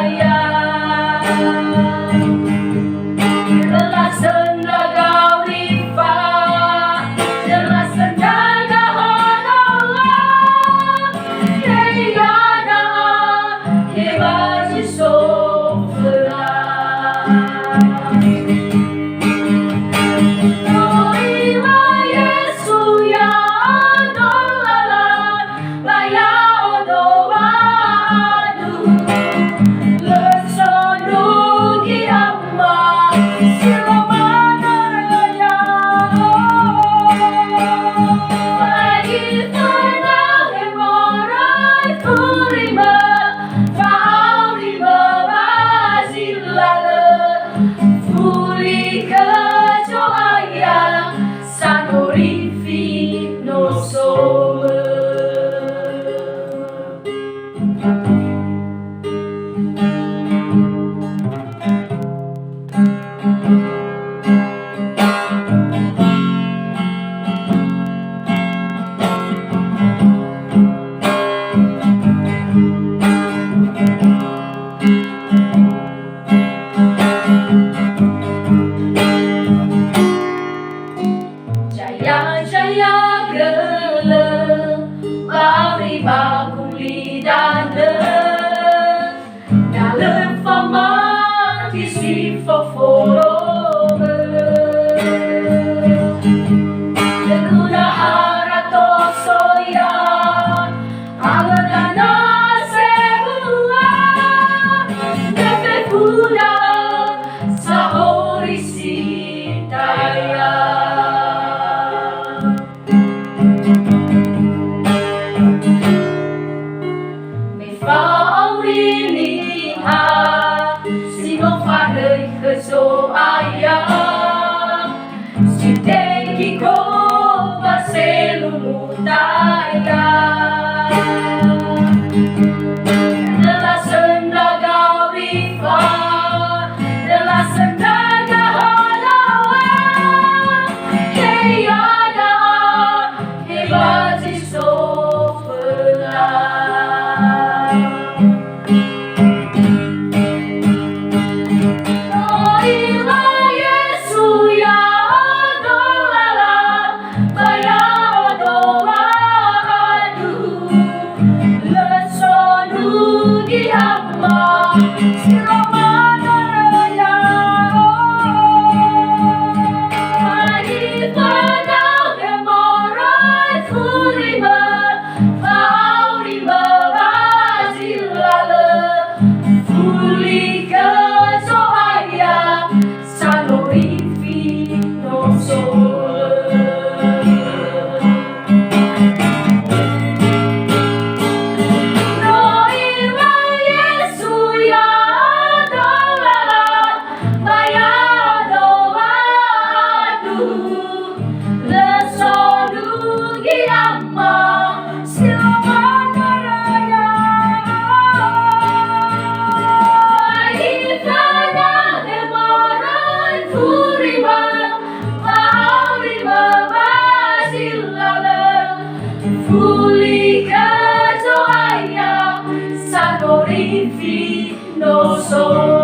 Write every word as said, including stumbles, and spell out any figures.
Ia. Lasöndra gaurifa, lasöndra gahonoa, he yada, he ba zi so föna. To'iwa Yesu ya'odo lala, ba ya'odo wa'adu. Lö sondrugi Ama, si lö manö ya'o. Ba iföna he moroi furima, fa'aurima ba zi lalö. Fuli khö Zo'aya, sanorifi no somö. Zaya, zaya gölö, ba auri ba gulidanö. Na lö famati si foforo. Lö guna harato soya, alö dana sebua, nefefu da'ö, sahori si taya. Me fa'auri niha si no faröi khö Zo'aya, si tengi khö ba selungu taya. Lasöndra gaurifa, lasöndra gahonoa, he yada, he ba zi so föna. To'iwa Yesu ya'odo lala, ba ya'odo wa'adu. Lö sondrugi Ama, si lö manö ya'o. Ba iföna he moroi furima, fa'aurima ba zi lalö. Fuli khö Zo'aya, sanorifi no somö. To'iwa Yesu ya'odo lala, ba ya'odo wa'adu. Lö sondrugi Ama, si lö manö ya'o. Ba iföna he moroi furima, fa'aurima ba zi lalö. Fuli khö Zo'aya, sanorifi no somö.